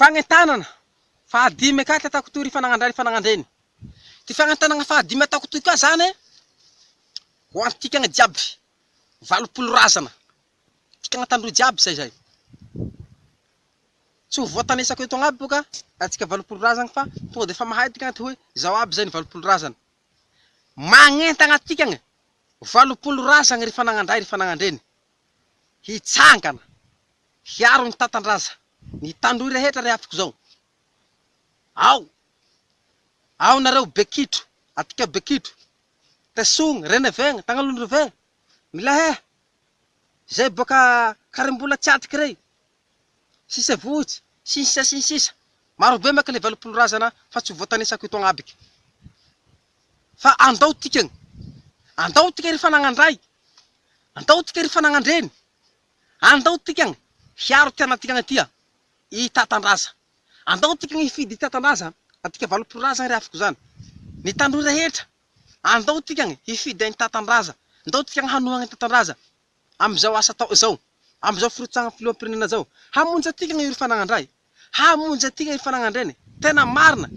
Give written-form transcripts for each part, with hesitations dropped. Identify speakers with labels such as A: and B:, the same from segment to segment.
A: Fagnentanana fahadimy ka ty ataoko toy ry fanagnandray ry fanagnandreny. Ty fagnentanana fahadimy ataoko toy ka zany ho antikagna jiaby 80 razana. Tikagna tandroy jiaby zay zay. Tsy ho voatanisako eto agnaby boka antsika 80 razana fa tonga de efa mahay tikagna ty hoe zao aby zay ny 80 razana. Magnentagna antikagna 80 razana ry fanagnandray ry fanagnandreny. Hitsangana hiaro ny tatandraza ny tandroy rehetra rehafiko zao. Ao ao nareo Bekitro, atika Bekitro, Tesogny, Renevegna, Tagnalondrove, Milaheha, zay boaka Karimbola Tsiatriky rey, Sisevohitsy, sy ny sisa sy ny sisa. Marobe manko le 80 razana fa tsy ho voatanisako eto agnabiky. Fa andao tikagny, andao tika ry fanagnandray, andao tika ry fanagnandreny, andao tikagny hiaro ty anatikagna ty i tatandraza. Andao tikagny hifidy i tatandraza, atika 80 razana rehafiko zany. Ny tandroy rehetra, andao tikagny hifidy an'i tatandraza, andao tikagny hanohagna i tatandraza amizao asa atao izao, amizao firotsahana filoham-pirenena zao. Hamonjy antikagna io ry fanagnandray, hamonjy antikagna io fanagnandreny. Tena marina,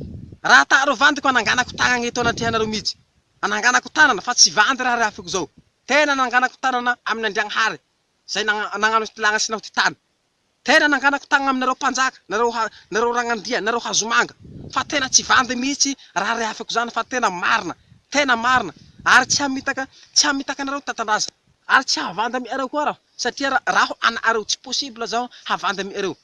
A: raha ata'areo vandiko ananganako tagnagna eto anatrehanareo mihitsy. Ananganako tanana fa tsy vandy raha rehafiko zao. Tena ananganako tanana amin'Andriagnahary zay nagnano ty lagnitsy naho ty tany. Tena nanganako tagnana aminareo mpanjaka, nareo nareo ragnandria, nareo hazomanga, fa tena tsy vandy mihitsy raha rehafiko zany fa tena marina, tena marina, ary tsy hamitaka, tsy hamitaka anareo tatandraza, ary tsy havandy amiareo koa raho, satria raho anareo, tsy possible zaho havandy amiareo,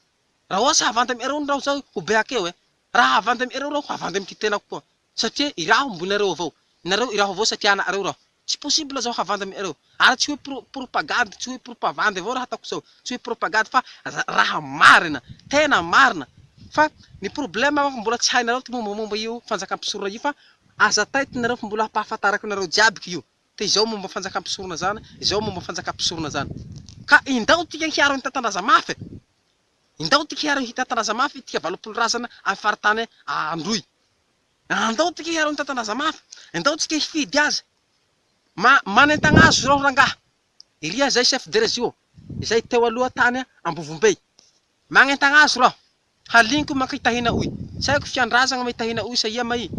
A: raha ohatsy havandy amiareo raho zao ho be hakeo e, raha havandy amiareo raho havandy amity tenako koa, satria iraho mbo nareo avao, nareo iraho avao satria anareo raho, Tsy possible zao havanda aminareo. Ary tsy hoe pro propagande, tsy hoe propavandy avao raha ataoko zao. Tsy hoe propagande fa raha marina, tena marina. Fa ny problème manko mbola tsy hainareo ty mombamomba io fanjakam-pisorona io fa aza taitiny nareo fa mbola hampahafantarako anareo jiaby io. Te izao momba fanjakam-pisorona zany, izao momba fanjakam-pisorona zany. Ka indao tika hiaro ny tantandraza mafy e. Indao tika hiaro ny tantandraza mafy tika 80 razana amin'ny faritany Androy. Andao tsika hiaro ny tantandraza mafy, andao tsika hifidy azy. Ma manentagna azy reo rangaha. Iria zay chef de région izay teo aloha tany Ambovombe. Magnentagna azy reo. Haligno manko i tahina oy. Tsy haiko fiandrazagna ma i tahina oy sa ia ma i.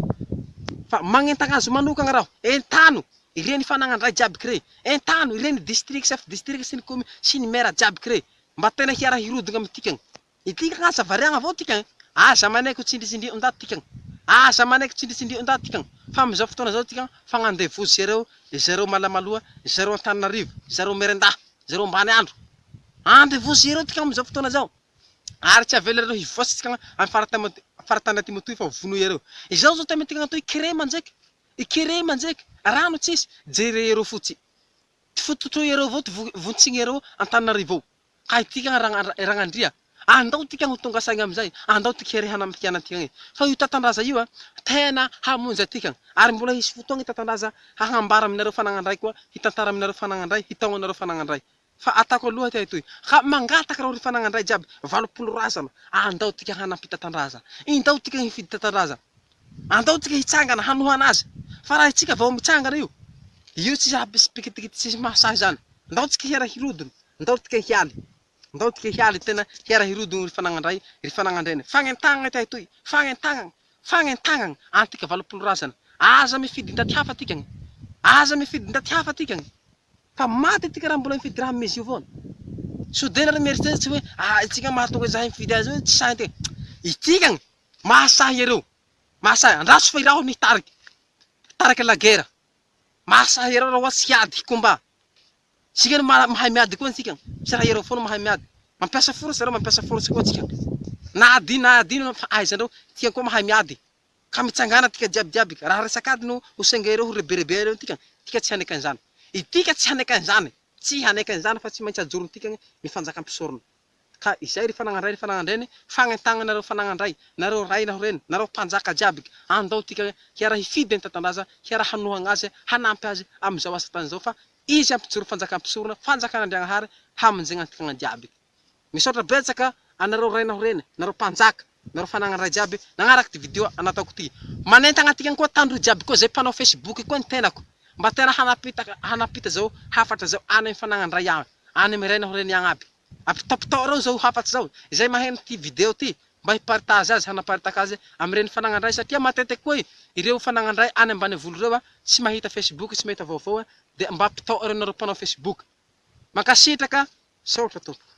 A: Fa magnentagna azy manokagna raho. Entano ireny fanagnandray jiaby kire. Entano ireny district chef district sy ny commune sy ny maire jiaby kire. Mba tena hiara hirodogna amintikagna. Itika aza variagna avao tika e! Aza manaiky ho tsindritsindri'o ndaty tika. Aza manaiky ho tsindritsindri'o ndaty tika. Fa amizao fotoana zao tika fagnandevozy zareo, zareo Malamaloa, zareo Antananarivo, zareo Merendahy, zareo Ambaniandro. Andevozy zareo tika amizao fotoana zao. Ary tsy avelareo hivoatsy tika amy faritany atimo toy fa vonoy iareo. Izao zao teme tika toy kere manjeky, kere manjeky, rano tsisy, jere iareo fotsy. Ty fototroy iareo avao ty vontsigny iareo Antananarivo ao. Hay tika Ragnandria, andao tika ho tonga saigna amizay, andao tika hiarehana amy fiaignantika fa io tatandraza io tena hamonjy atika, ary mbola hisy fotoagna i tatandraza hagnambara aminareo fanagnandray koa, hitantara aminareo fanagnandray, hitaogna anareo fanagnandray. Fa atako aloha ty toy, ka mangataka reo ry fanagnandray jiaby, 80 razana, andao tika hanampy tatandraza, indao tika hifidy tatandraza, andao tika hitsangana hanohana azy, fa raha itsika vao mitsangana io, io tsisy raha pikitikidy tsisy mahasahy zany, andao tsika hiara hirodona. Ndao tika hialy, ndao tika hialy tena hiara hirodogno ry fanagnandray, ry fanagnandreny. Fagnentagnagna ty toy, fagnentagnagna, fagnentagnagna antika 80 razana. Aza mifidy ndaty hafa tikagny, aza mifidy ndaty hafa tikagny. Fa maty tika raha mbola mifidy raha mizy io avao. Sao nareo mieritseritsy hoe ah itsika mahatonga izahay mifidy azy io tsy sahy antegna. Itikagny mahasahy iareo, mahasahy. Andraso fa iraho mitariky, mitariky la guerre. Mahasahy iareo raha ohatsy hiady, hi-combat. Tsika no mahay miady koa antsika, tsy raha ireo foana mahay miady. Mampiasa force zareo, mampiasa force koa antsika. Na adino na adino fa ahaizandreo, tsika koa mahay miady. Ka mitsangàna tika jiaby jiaby, raha resak'ady no ho sengaireo ho reberebeareo antika, tika tsy hanaiky an'izany. Itika tsy hanaiky an'izany, tsy hanaiky an'izany fa tsy maintsy ajorontika ny fanjakam-pisorona. Ka izay ry fanagnan-dray ry fanagnan-dreny, fagnentagnana nareo fanagnan-dray, nareo ray naho reny, nareo mpanjaka jiaby, andao tika hiara-hifidy an'i Tatandraza, hiara-hanohagna azy, hanampy azy amin'izao asa tany izao fa izy hampijoro fanjakam-pisorona, fanjakan'Andriagnahary, hamonjegna antikagna jiaby. Misaotra betsaka anareo ray naho reny, nareo mpanjaka, nareo fanagnan-dray jiaby nagnaraka ty video nataoko ty. Manentagna antikagna koa tandroy jiaby koa zay mpanao facebook koa ny tenako, mba tena hanapita hanapita zao hafatra zao any amin'ny fanagnan-dray agny, any amin'ny ray naho reny agny aby. Ampitaopitao reo zao hafatsy zao, izay maheno ty video ty. mba hi-partage azy, hanaparitaka azy amin'ireny fanagnan-dray satria matetika koa ireo fanagnan-dray any ambanivolo ireo tsy mahita Facebook, tsy mahita vaovao dia mba ampitao ireo nareo mpanao Facebook. Mankasitraka, saotra tompoko.